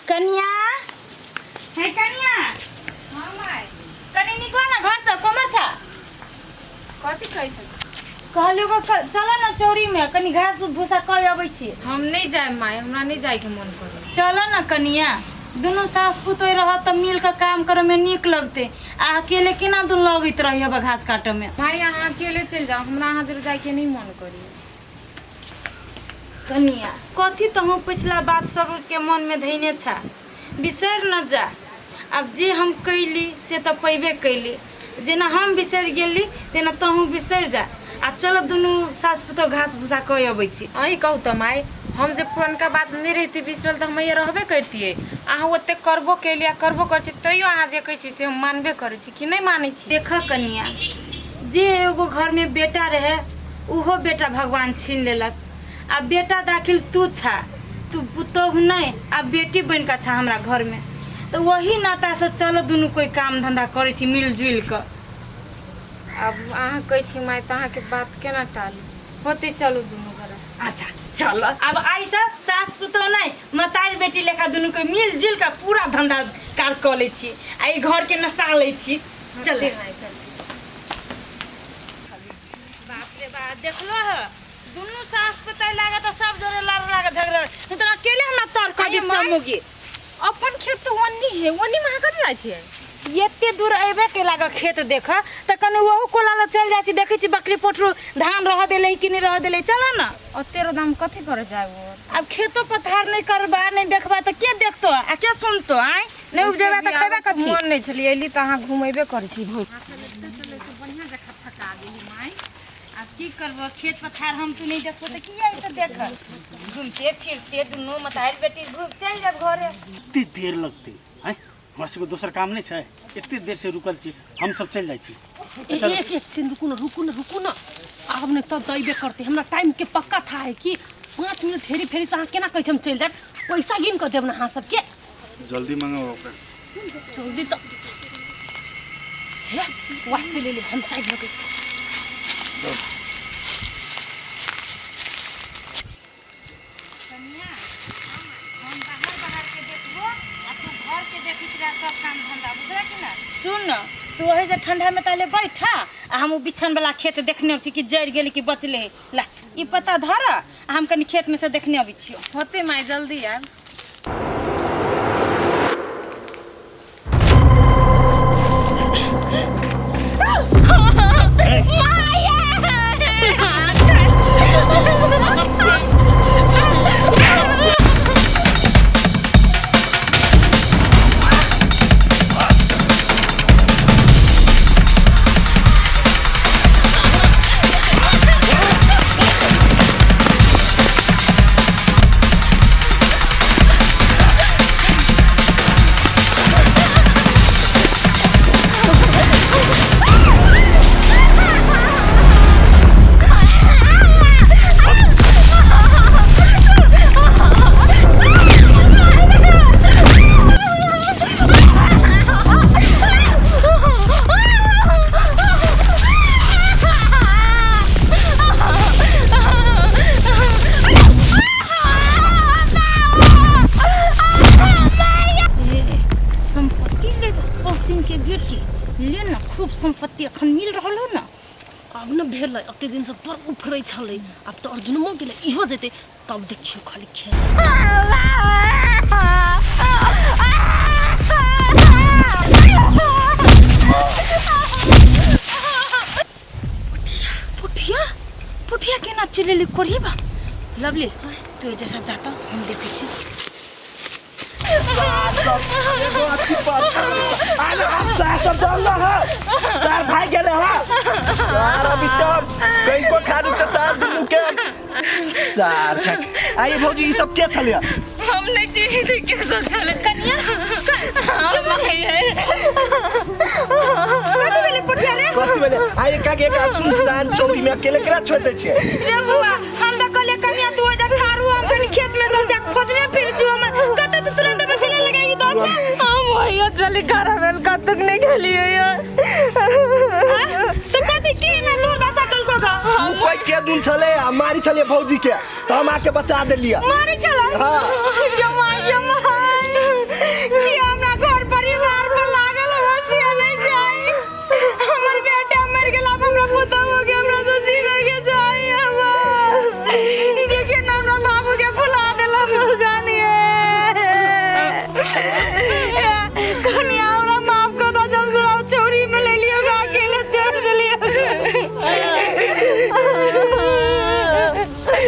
कनिया हे कनिया। हाँ माय। कनि निकल ना घर से, कोमर छा। कथी कहै छै? कहलियो चल ना चौरी में कनि घास भूसा कर अबै छी। हम नहीं जाए माय, हमरा नहीं जाए के मन करे। चल ना कनिया, दुनू सास पुतोह रहत त मिल के काम करे में नीक लगते, आ अकेले केना दुनू लगैत रही अब घास काटे में। माय अहाँ अकेले चलि जाओ, हमरा अहाँ जरे जाए के नहीं मन करे। कनिया कथी तो हम पिछला बात सब के मन में धैने छा, बिसरि न जा। अब जे हम कैली से तो पैबे कैली, जेना हम बिसरि गेली तेना तहूँ बिसरि जा। आ चलो दुनू सास पुतोह घास भूसा कऽ अबै छी। अहीं कहू तऽ माय, हम जे पुरनका बात नहीं रहती बिसरल तऽ हम रहबे करतियै। अहाँ ओतेक करबो केली आ करबो करै छी, तैयो अहाँ जे कहै छी से हम मानबे करै छी कि नहि मानै छी? देख कनिया, जे एगो घरमे बेटा रहे उहो बेटा भगवान छीन लेलक। आ बेटा दाखिल तू छा, तू पुतोह नहीं, आ बेटी बन के छा हमरा घर में, तो वही नाता से चलो दुनू कोई काम धंधा करै छी मिलजुल के। अब अहाँ कहै छी माय तऽ अहाँके बात केना टालू, होते चलू दुनू घर। अच्छा चल, अब ऐसा सास पुतोह नहीं मतारी बेटी लेखा दुनू कोई मिलजुल के पूरा धंधा कार कऽ लै छी आ ई घर के नचा लै छी। चल माय चल। बाप रे बाप, देखलो ह दुनू सास पुतोह लागत सब जोरे लड़ लागत झगड़ा, नहीं तो अकेले हमरा तर कह दी अरे माय। समूगी। अपन खेत तऽ ओन्नी है, ओन्नी में अहाँ कतऽ जाइ छियै? एते दूर अयबे के लागल खेत देख तऽ कनि ओहू कोला लग चलि जाइ छी, देखै छी बकरी पोठरू धान रह देलै कि नहि रह देलै। चल न। ओते रौदामे कथी करे जाय ओ? अब खेतो पथार नहीं करबा नहीं देखबा तऽ के देखतो आ के सुनतो? आँय नहीं उपजेबा तऽ खैबा कथी? मन नहीं छलै अयली तऽ अहाँ घुमेबे करै छी भरि। बढ़िआँ जकाँ थका गेली माय। आब की करबो, खेत पथार हम तू नहीं देखबो तऽ की आइ तऽ देख घूमते फिरते दुनू मतारी बेटी घूम चलि जाब घरे। एते देर लगतै आँय, हमरा सबके दोसर काम नहि छै, एते देर से रुकल छी हम सब, चलि जाइ छी। एक एक सेकंड रुकू ना, रुकू ना, रुकू ना। आब नहि तब तऽ अयबे करतै, हमरा टाइम के पक्का था है कि 5 मिनट हेरी फेरी से अहाँ केना कहै छी हम चलि जायब, पैसा गिन कऽ देब ना अहाँ सबके। जल्दी मंगाओ ओकरा। जल्दी तऽ हे वाह चलि एलै, हम साइड लगै छी। कनिया हम बाहर बाहर के देखबो आ तू घर के देखैत रह सब काम धंधा, बुझला कि ना? सुन न, तू ओहि जे ठंडा में ताले बैठा आ हम उ बिछन वाला खेत देखने अबै छी कि जरि गेलै कि बचले है। ला ई पत्ता धर आ हम कनि खेत में से देखने अबै छियौ। होते माय जल्दी आयब। संपत्ति ले सौतीन के बेटी ले ना, खूब संपत्ति अखन मिल रहल हो ना। आब न भेलै, ओते दिन से तोर उफरै छलै, आब तऽ अर्जुनमो गेलै, इहो जेतै तब देखियौ खाली खेल। पुठिया पुठिया केना चिलेली कोढ़ी बा। लवली तू जैसा जाता हम देखै छी। सर चल रहा सर भाई गेले हा सर, अभी तो कहीं को खा तो सर दुनू के सर आइए भौजी, ई सब के छलिया? हम नहीं चिन्है छी के सब छलै। कनिया कथी भेलै पुठिया रे? कथी भेलै? आइए का के एक सुनसान चौरी में अकेले केना छोड़ दै छियै? रे बुआ, हम तऽ कहलियै कनिया तू ओजा खारू, हम कनि खेत में सब जा खोजने फिर छी, हमर कतऽ तू तुरंत हमर चले लगा ई दस। हम वही चली घर भेल कतक नहीं गेलियै यार। तो कथी के ना तोर दादा कल को गा तू कोई के दुन छले आ मारी छले भौजी के, त हम आके बचा देलियै। मारी छला? हाँ। ये माय ये माय। कनिया हमरा माफ कर दो, जब तोरा चोरी में ले लियो अकेले छोड़ देलियो।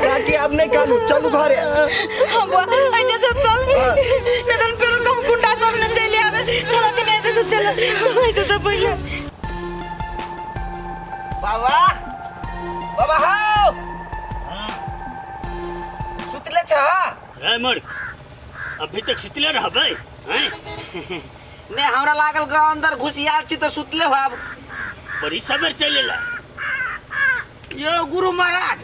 काकी अब नहीं कानू, चलू घरे। हम बुआ ऐसे से चल, नहीं तो फिर कम गुंडा सब ने चले आवे। चलो कनिया ऐसे से चलो, चलो ऐसे से पहले। बाबा बाबा हो सुतले छ? ए मर अभी तक सुतले रहबै हैं? ने हमरा लागल ग अंदर घुसियाल छी त सुतले हो। अब बड़ी सबर चलेला यो गुरु महाराज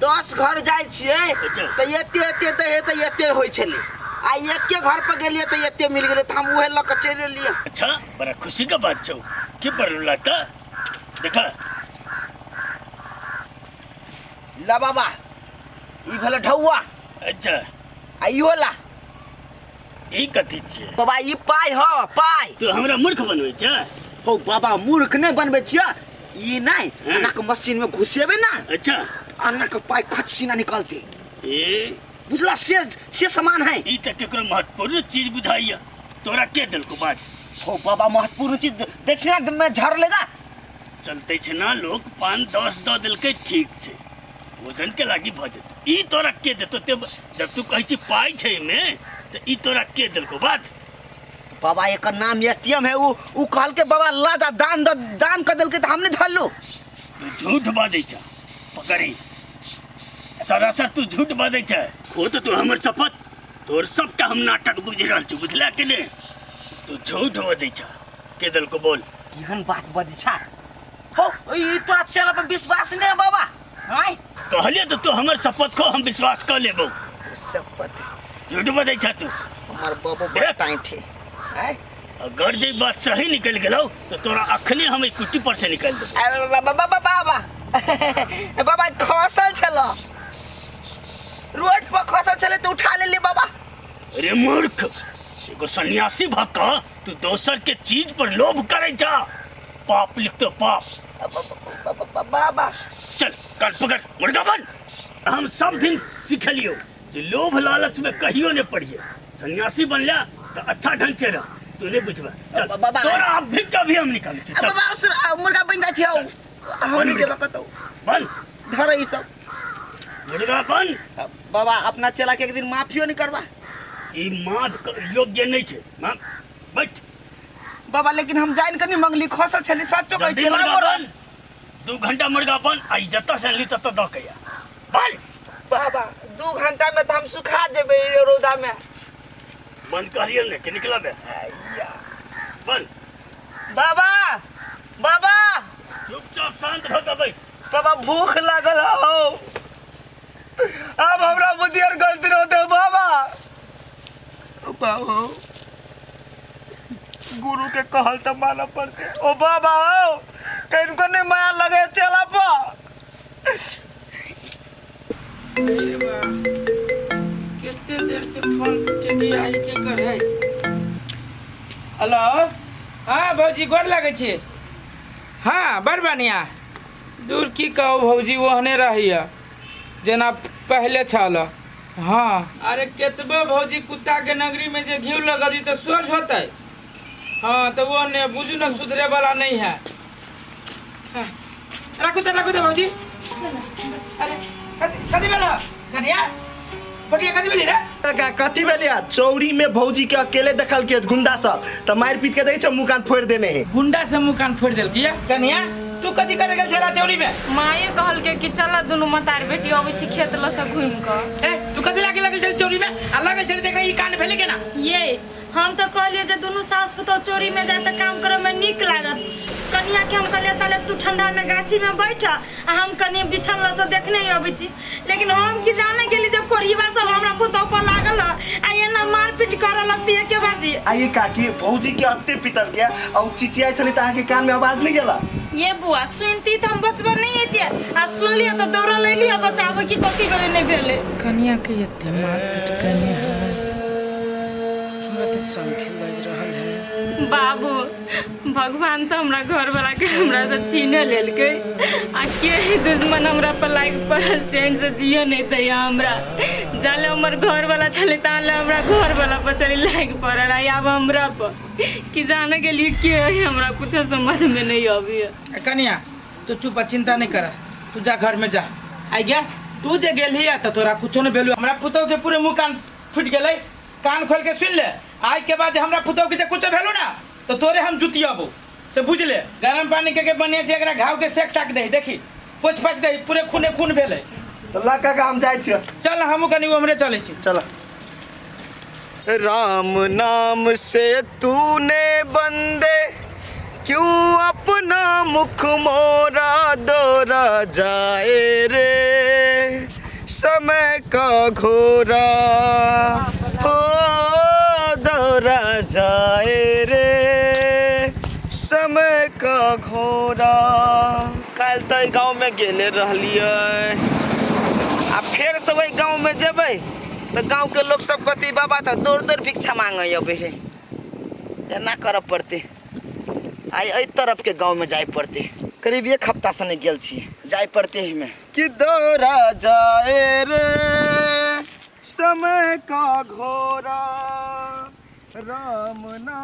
10 घर जाइ छियै अच्छा। त एते एते त हे त एते होइ छलै, आ एके घर पर गेलियै त एते मिल गेलै, त हम उहे ल के चलि एलियै। अच्छा बड़ा खुशी का बात छौ के बरला त देखा ला बाबा ई भेलै ढौआ। अच्छा आ इहो ला। ई कथी छियै? बाबा ई पाइ ह, पाइ। तू हमरा मूर्ख बनबै छ? हो बाबा मूर्ख नहि बनबै छियै, ई नहि एना के मशीन में घुसेबै ना। अच्छा एना के पाइ खचसीना निकलते। ए बुझला से सामान है। ई त केकरो महत्वपूर्ण चीज बुझाइया, तोरा के देलको बात? हो बाबा महत्वपूर्ण चीज दक्षिणा में झड़ लेगा। चलते छै ना लोग 5-10 दऽ देलकै ठीक छै, वजन के लागी भऽ जेतै। ई तोरा के देतो? ते जब तू कहै छी पाइ छै एहिमे त ई तोरा के देलको बात? बाबा एकर नाम एटीएम है, उ कहलकै बाबा ला जा दान दान कर देलकै त हम नहीं धरलू। तू झूठ बाजै छ, पकड़ी सरासर तू झूठ बाजै छ। हो तो तू हमर शपथ, तोर सबटा हम नाटक बुझि रहल छी, बुझला कि ने? तू झूठ बाजै छ, के देलको बोल? केहन बात बजै छ हो, ई तोरा चेला पर विश्वास नहीं है बाबा? आय कहलिए तो तू हमर शपथ खो, हम विश्वास कर लेबो। शपथ झूठ बजै छ तू। हमर बाबू बड़ टाइट है। आय अगर जे बात सही निकल गेलौ तो तोरा अखने हम ई कुट्टी पर से निकाल देबो। बाबा बाबा बाबा बाबा खसल छल, रोड पर खसल छले तो उठा लेली बाबा। अरे मूर्ख, एगो सन्यासी भऽ कऽ तू दोसर के चीज पर लोभ करै छ, पाप लिखतो पाप। बाबा चल कान पकड़ मुर्गा बन। हम सब दिन सिखलियो जे लोभ लालच में कहियो नहीं पढ़िए, सन्यासी बनला तो अच्छा ढंग से रह, तू नहीं बुझबा। चल तोरा अब भी कभी हम निकालै छियौ। चल बाबा मुर्गा बन जाइ छियौ, हम नहीं देबा कतौ। बन धर ई सब मुर्गा बन। बाबा अपना चला के एक दिन माफियो नहीं करबा। ई माफ योग्य नहीं छै, माफ बैठ। बाबा लेकिन हम जान के नहीं मंगली, खसल छली सचो कहै जल्दी छी। मुर्गा बन, 2 घंटा मुर्गा बन, आई जतऽ से अनली ततऽ दऽ के आ। बन बाबा 2 घंटा में तो हम सुखा जेबै ई रौदा में। बन कहलियै ने कि निकलबे। बन बाबा बाबा चुपचाप शांत भऽ के बैठ। बाबा भूख लागल हौ, अब हमरा बुद्धियर गलती रहते बाबा। बाबा गुरु के कहल त मानऽ पड़ते। ओ बाबा हो कहीं नहीं माया लगे चला पा। कितने देर से फोन टेडी आई के कर है। हेलो हाँ भौजी गोर लगे छी। हाँ बड़ बढ़िया। दूर की कहू भौजी ओहने रहिए जेना पहले छल। हाँ अरे केतबो भौजी कुत्ता के नगरी में जे घी लग दी तो सोझ होते। हाँ तो वो ने बुझू ना सुधरे वाला नहीं है। हाँ, रखू तो भौजी। अरे कथी भेल कन्या बटिया कथी भेली रे? कथी भेलिया? चौरी में भौजी के अकेले देखल के गुंडा सब त मार पीट के देखै छ मुंह कान फोड़ देने है। गुंडा से मुंह कान फोड़ देलकी कन्या? तू कथी करे गेल छला चौरी में? माये कहलके कि चल दुनू मतार बेटी अबै छी खेत ल से घुमि क। ए तू कथी लागे लगल छल चौरी में? आ लगल छल देख ई कान भेले केना? ये हम तो कहलिए जे दुनू सास पुतोह चोरी में जाए त काम करे में नीक लागत। कनिया के हम कहलिए ताले तू ठंडा में गाछी में बैठ आ हम कनी बिछन ल से देखने अबै छी, लेकिन हम की जाने गेली जे कोरिवा सब हमरा पुतोह पर लागल आ एना मारपीट करे लगती है के बाजी। आ ये काकी भौजी के अत्ते पिटल गया और चिचियाई छली त अहाँ के कान में आवाज नहीं गेला? ये बुआ सुनती त हम बचबर नहीं एतिए आ सुन लिया तो दौड़ ले लिया बचावे की कथी भेले नहीं भेले। कनिया के एते मारपीट कने है हमरा त संख लग रहल है। बाबू भगवान तऽ हमरा घरवला के हमरा से छीने लेलकै आ के ही दुश्मन हमरा पर लागि पड़ल चैन से जियो नहीं दैया हमरा। जाले हमर घरवला छलै ताले हमरा घरवला पर चली लागि पड़ल आ आब हमरा पर कि जाने के लिए के है, हमरा कुछो समझ में नहीं अबैया। कनिया तू चुप आ, चिंता नहीं कर, तू जा घर में जा। आई गया तू जे गेलही त तोरा कुछो नहीं भेलू। हमरा पुतोह के पूरे मुंह कान फूट गेलै, कान खोल के सुन ले, आज के बाद जे हमरा पुतोह के जे कुछो भेलू ना तो तोरे हम जुतियाबो से बुझ ले। गरम पानी के बढ़िया से एकरा घाव के सेक साक दे, देखी पोछ पाछ दे, पूरे खूने खून भेलै। तऽ लऽ काका हम जाइ छियै। चल हमहूँ कनि उम्हरे चलै छी। चल। राम नाम से तूने बंदे क्यों अपना मुख मोरा दौरा जाए रे समय का घोरा हो दौरा जाए रे समय का घोरा। काल्हि तऽ एहि गाँवमे गेले रहलियै आ फेर सब एहि गाँवमे जेबै तऽ गाँवके लोक सब कहतै बाबा तऽ दौड़ दौड़ भिक्षा मांगै अबै है। एना करऽ पड़तै, आइ एहि तरफके गाँवमे जाय पड़तै। करीब एक हफ्तासँ नहि गेल छी, जाय पड़तै एहिमे। कि दौड़ा जाए रे समय का घोड़ा राम नाम।